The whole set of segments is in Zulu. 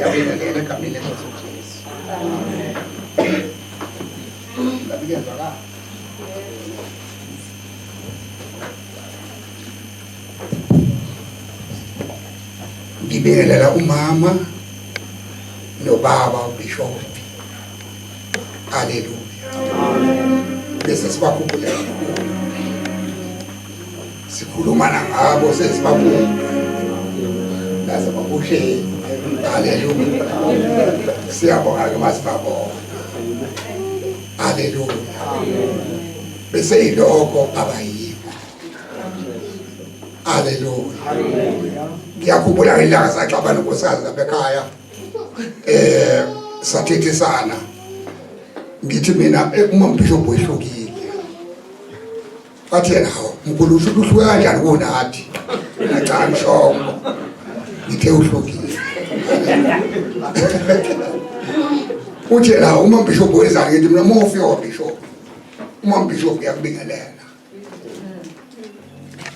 Ngiyabingelela egameni lenkosi uJesu. Amen. Ngabe kuyezwakala? Ngibingelela umama nobaba uBishop. Haleluya. Bese sibakhumbule kakhulu. Sikhuluma nangabo sesibabuka. Laze babuhle. Haleluya. Siyabonga ke masibabona. Haleluya. Bese yilokho abayikho. Haleluya. Ngiyakhumbula ilanga saxabana unkosikazi lapha ekhaya. Eh sathethisana. Ngithi mina uma umbishop wehlukile. Wathi yena hawu mkhulu usho ukuthi uhluke kanjani kunathi. Cha ngishongo. Ngithe uhlukile. Uthi yena uma umbishop wenzani ngithi mina uma ufika kwabishop. Uma umbishop uyakubingelela.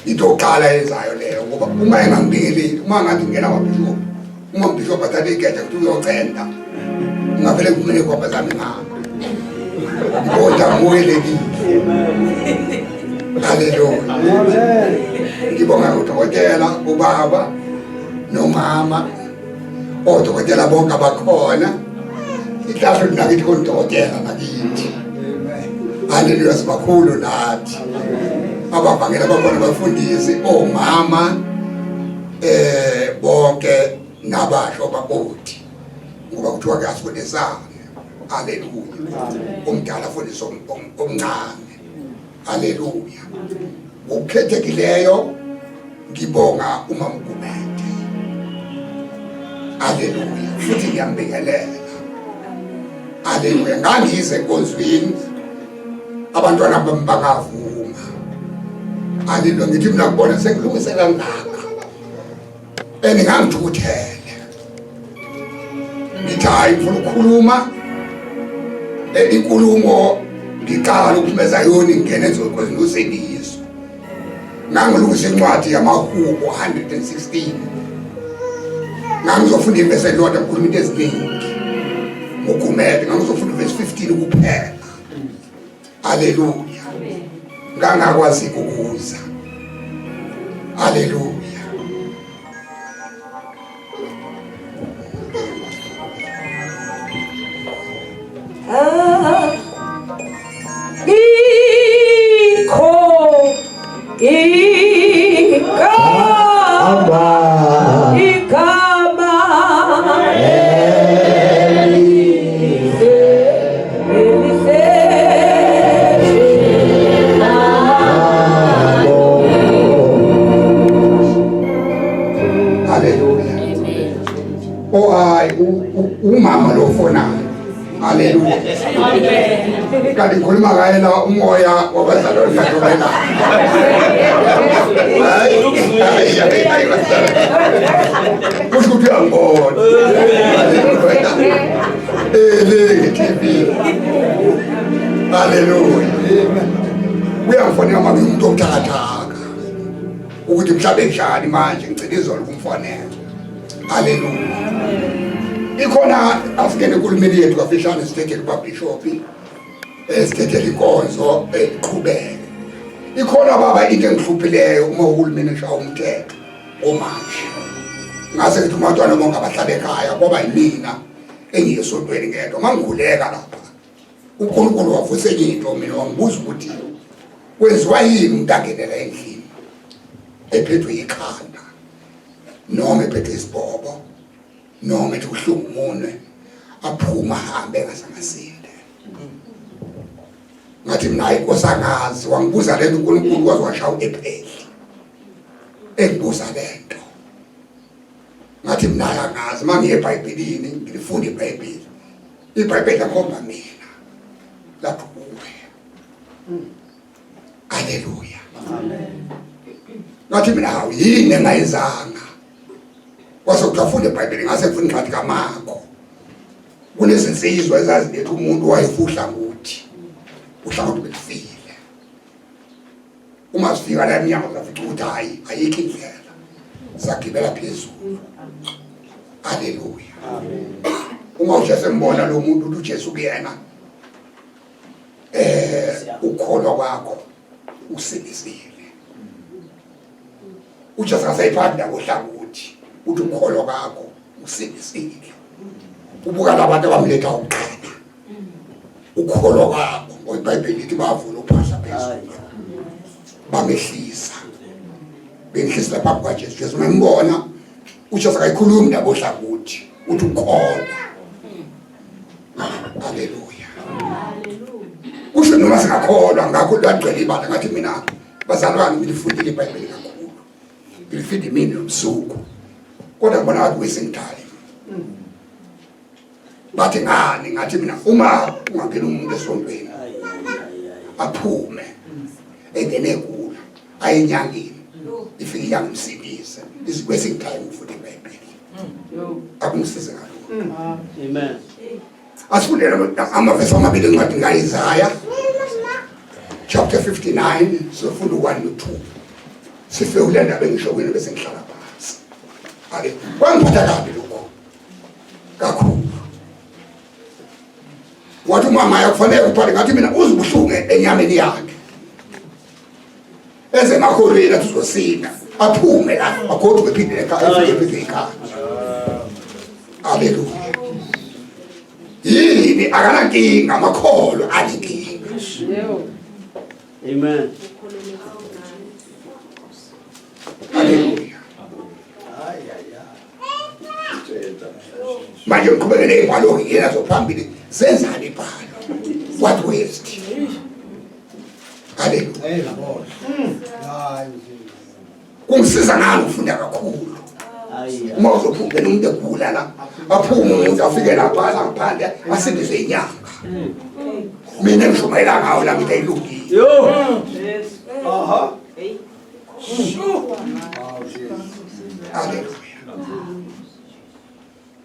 Into yokuqala yenzayo leyo ngoba uma engangibingeleli uma ngathi ngingena kwabishop uma umbishop athathe igeja ukuthi uyocenda ngavele ngivumele kwabha zami ngakho kodwa ngimukelekile. Haleluya. Ngibonga udokotela ubaba nomama odokotela bonke abakhona ihlahlo nakithi kodokotela nakithi. Haleluya sibakhulu nathi. Abavangela bakhona abafundisi omama bonke nabasho bakoti ngoba kuthiwa kuyasifundisana. Haleluya. Umdala afundise omncane. Haleluya. Ngokukhethekileyo ngibonga umama Gumede. Haleluya. Futhi ngiyambingelela. Haleluya. Ngangize enkonzweni abantwana bami bangavuma. Haleluya. Ngithi mina kubona sengilungise kangaka. Engingangithukuthele. Ngithi hayi ngifuna ukukhuluma inkulumo ngiqala ukuphumeza yona ngingena enkonzweni yosindiso. Ngangilungisa incwadi yamahubo 116. Ngangizofunda ivesi elilodwa ngikhuluma into eziningi. Ngugumede ngangizofunda ivesi 15 kuphela. Haleluya. Ngangakwazi ukuza. Haleluya. Ikho igama igama elihle elihle Haleluya. Oh hayi umama lo fonayo. Haleluya. Kanti ngikhuluma ngaye la umoya wabazalwane ngiyadobela. Hayi hayi hayi bazalwane. Kusho ukuthi uyangibona. Haleluya. Le TV. Haleluya. Uyangifonela uma ngiwumuntu obuthakathaka. Ukuthi mhlawumbe njani manje ngicela izolo kumfonela. Haleluya. Ikhona asingene enkulumeni yethu kafishane sithethele ubabhishopi esithethele inkonzo eqhubeke. Ikhona baba into engihluphileyo uma uhulumeni eshaya umthetho omanje. Ngase ngithi umntwana bonke abahlala ekhaya kwaba yimina engiye esontweni ngedwa mangikhuleka lapha. uNkulunkulu wavusa enye into mina wangibuza ukuthi kwenziwa yini umuntu angenela endlini ephethwe yikhanda noma ephethwe isibhobo noma ethi kuhlungu umunwe aphuma ahambe engasangasinde. Ngathi mina hayi Nkosi angazi. Wangibuza lento uNkulunkulu waze washaya u-April engibuza lento. Ngathi mina hayi angazi, uma ngiye eBhayibhelini ngilifunda iBhayibheli, iBhayibheli lakhomba mina lapho kuwe. Haleluya. Amen. Ngathi mina hawu yini engayenzanga? Kwase kuthiwa funda iBhayibheli, ngase ngifunda incwadi kaMarko. Kunezinsizwa ezaziletha umuntu owayefuhla ngothi uhlangothi belufile. Uma sifika la emnyango safica ukuthi hayi ayikho indlela. Sagibela phezulu. Haleluya. Amen. Uma uJesu embona lo muntu uthi uJesu kuyena ukukholwa kwakho usindisile. uJesu akasayiphathi ndaba ohlangothi uthi ukukholwa kwakho usindisile. Ubuka labantu abamletha ukuqala. Ukukholwa kwabo ngoba iBhayibheli lithi bavula uphahla phezulu. Bamehlisa. Bemhlisa phambi kwaJesu. Jesu membona uJesu akayikhulumi ndaba ohlangothi uthi ukholwa. Haleluya. Kusho noma singakholwa ngakho lwagcwele ibandla ngathi mina bazalwane ngilifundile iBhayibheli kakhulu. Ngilifunda imini nobusuku. Kodwa ngibona ngathi wasting time. Bathi ngani ngathi mina uma ungangena umuntu esontweni aphume engene egula aye enyangeni ifike iyangimsindisa is wasting time ufunda iBhayibheli. Akungisize ngalokho. Amen. Asifundele amavesi amabili encwadini kaIsaya chapter 59 sifunda u1 no2. Sifike kule ndaba engisho kuyena bese ngihlala phansi. Ake kwangiphatha kabi lokho kakhulu. Wathi umama yakufanele ubhale ngathi mina uzubuhlungu enyameni yakhe. Eze emakholweni athi uzosinda aphume la agoduke ephinde ekhaya efike ephinde ekhaya. Haleluya. Yini akanankinga amakholwa anenkinga. Amen. Haleluya. Manje ngiqhubeke ney'bhalo-ke ngiyena zophambili zenzani ibhalo what waste haleluya kungisiza ngani ukufunda kakhulu uma uzophungena umuntu egula la aphume umuntu afike lapha la ngaphandle asindiswe inyanga mina engishumayela ngawo la ngithi ayilungile Aha. Haleluya.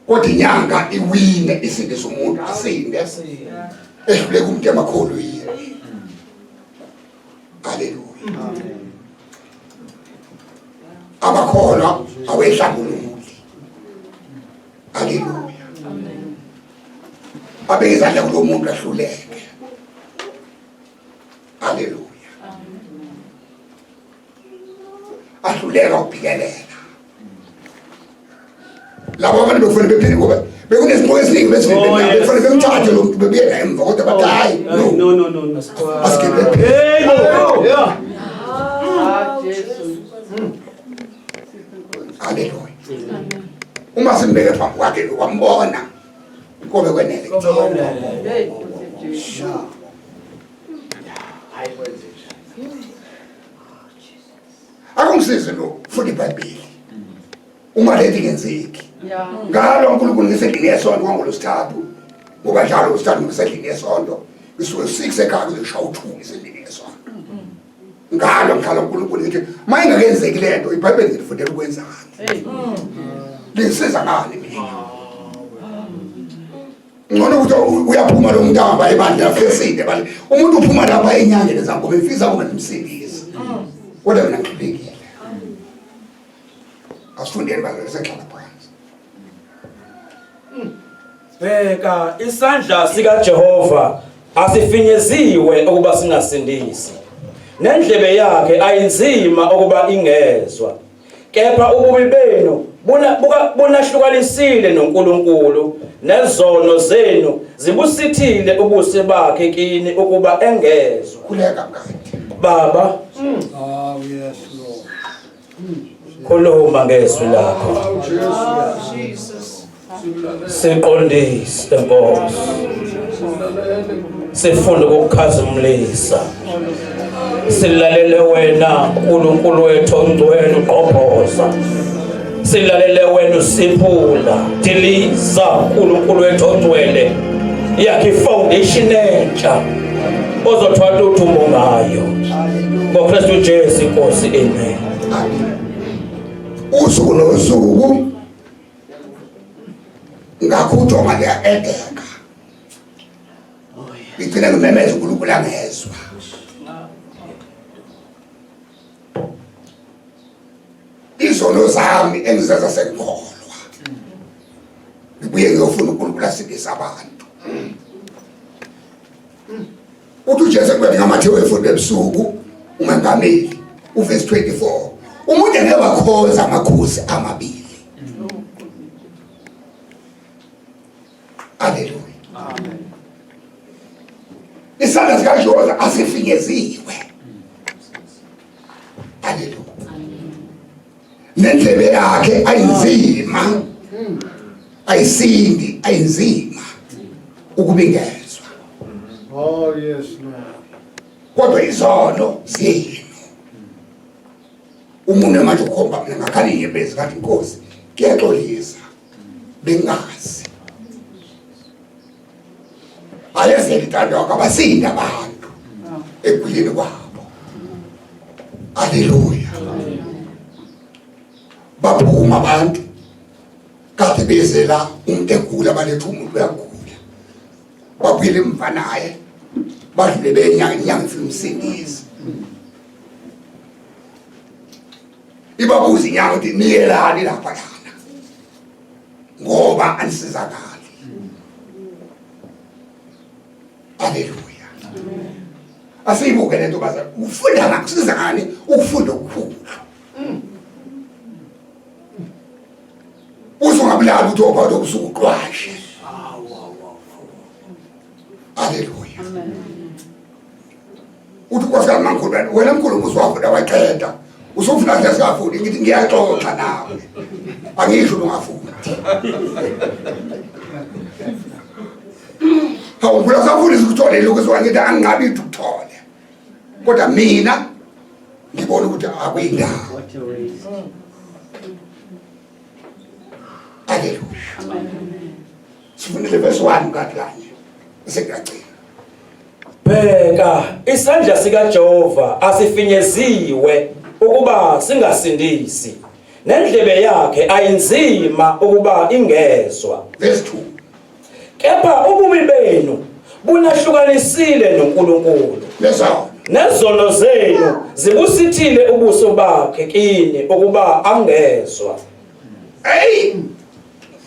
Kodwa inyanga iwine isindise umuntu asinde ehluleka umuntu emakholweni. Haleluya. Amakholwa awehlambululi. Haleluya. Abeke izandla kulo muntu ahluleke. Haleluya. Ahluleka ukuphikelela. Labo abantu bekufanele bephile ngoba bekunezinto eziningi Oh, yes. bekufanele bemthathe lo muntu bebuyela emva kodwa bathi hayi No, no no, no, no. asigebe Hey, no. Yeah. Ah, Jesu. Haleluya. Uma simbeke phambi kwakhe lo wambona kobe kwenele. Hey, Nkosi Jesu. Akungisize lo funda iBhayibheli. Uma lento ingenzeki. Yeah. Ngalo uNkulunkulu ngisendlini yesonto kwangolosithathu. Ngoba njalo usithathu ngisendlini yesonto. Ngisuke 6 ekhaya kuzoshaya u2 ngisendlini yesonto. Ngalo ngikhala uNkulunkulu ngithi mayingakenzeki lento iBhayibheli ngilifundela ukwenzani. Hey. Lingisiza ngani mina? Ngcono ukuthi uyaphuma lo muntu ahamba ebandla afesile bale. Umuntu uphuma lapha enyangeni zangoma efisa kuba nomsindisi. Kodwa mina ngihlulekile. Asifundeni bazalwane sengihlala phansi. Bheka isandla sikaJehova asifinyeziwe ukuba singasindisi. Nendlebe yakhe ayinzima ukuba ingezwa. Kepha ububi benu bunahlukanisile noNkulunkulu nezono zenu zibusithile ubuso bakhe kini ukuba engezwa. Khuleka mkade. Baba, Oh, yes, Lord. khuluma ngezwi lakho. Siqondise Nkosi. Sifuna ukukukhazimulisa. Silalele wena uNkulunkulu wethu ongcwele uqobhoza. Silalele wena usiphula. Diliza uNkulunkulu wethu ongcwele. Yakhe foundation entsha ozothwala udumo ngayo. NgoKristu Jesu inkosi amen. Usuku nosuku ngakho udonga liya-edeka ngigcine ngimemeza uNkulunkulu angezwa izono zami engizenza sengikholwa. Ngibuye ngiyofuna uNkulunkulu asindise abantu. Uthi uJesu ekubeni ngaMathewu efunda ebusuku umengameli uverse 24 umuntu engeke wakhonza amakhosi amabili. Haleluya. Amen. Isandla sikaJehova asifinyeziwe. Haleluya. Nendlebe yakhe ayinzima. Ayisindi, ayinzima ukubingezwa. Oh yes Lord. Kodwa izono zenu. Umuntu manje ukhomba mina ngakhala inyembezi ngathi Nkosi kuyaxolisa. Bengazi. Ayezela intando yakho abasinda abantu ekuguleni kwabo. Haleluya. Baphuma abantu kade beze la umuntu egula baletha umuntu uyagula. Babuyele emva naye badlule benyanga inyanga ifika umsindisi. Ibabuza inyanga ukuthi niyelani lapha lana ngoba anisizakali. Haleluya. Asiyibuke lento bazali. Ufunda ngakusiza ngani ukufunda okukhulu. Uzungabulali ukuthi obhala usuku uqwashe. Haleluya. Uthi unkosikazi mangikhulu wena mkhulu umuzi wafunda waqeda. Usufuna nje singafundi ngithi ngiyaxoxa nawe. Angisho ungafundi. Hawu ngifuna safundisa ukuthole lokho ngithi angingabi ukuthole. Kodwa mina ngibona ukuthi akuyindawo. Haleluya. Sifundile verse 1 kathi kanye. Bese ngiyagcina. Bheka, isandla sikaJehova asifinyeziwe ukuba singasindisi, nendlebe yakhe ayinzima ukuba ingezwa. Verse 2. Kepha ububi benu bunahlukanisile noNkulunkulu. Nezono. Nezono zenu zibusithile ubuso bakhe kini ukuba angezwa. Hey!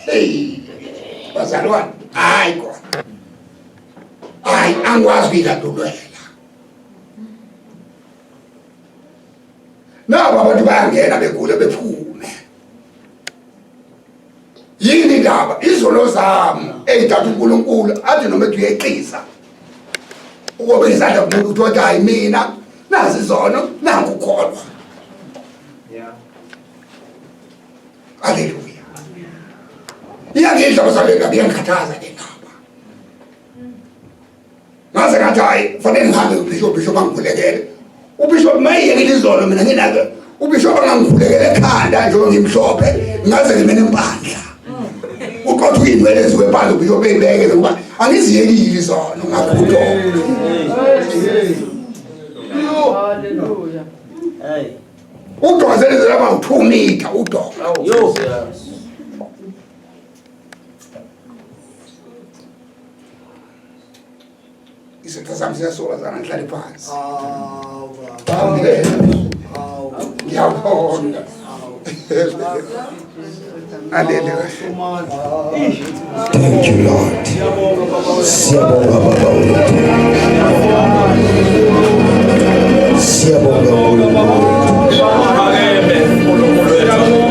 Hey! Bazalwane, hayi kona. Hayi angikwazi kuyilandulela. Nabo abantu bayangena begule bephume. Yini indaba? Izono zami eyithatha uNkulunkulu athi noma ethi uyeqisa. Ukobe izandla kumuntu uthi wathi hayi mina nazi izono nangu ukholwa. Yeah. Haleluya. Iyangidla bazalwane indaba iyangikhathaza le ndaba. Ngaze ngathi hayi kufanele ngihambe ubishop bishop angikhulekele. Ubishop mayiyekile izolo mina nginake ubishop angangikhulekele ekhanda njengoba ngimhlophe ngaze ngime nempandla. Uqotha uyinwele eziwephandla ubishop eyibeke ngoba angiziyekile izono ngakho Hallelujah. Hey. Udonga seleze laba u2 meter udonga. Yo. Izinto zami ziyasuka zana ngihlale phansi. Awu baba. Amen. Awu. Ngiyabonga. Haleluya. Somandla. Thank you Lord. Siyabonga baba. Siyabonga baba wethu. Siyabonga Nkulunkulu. Phakeme uNkulunkulu wethu.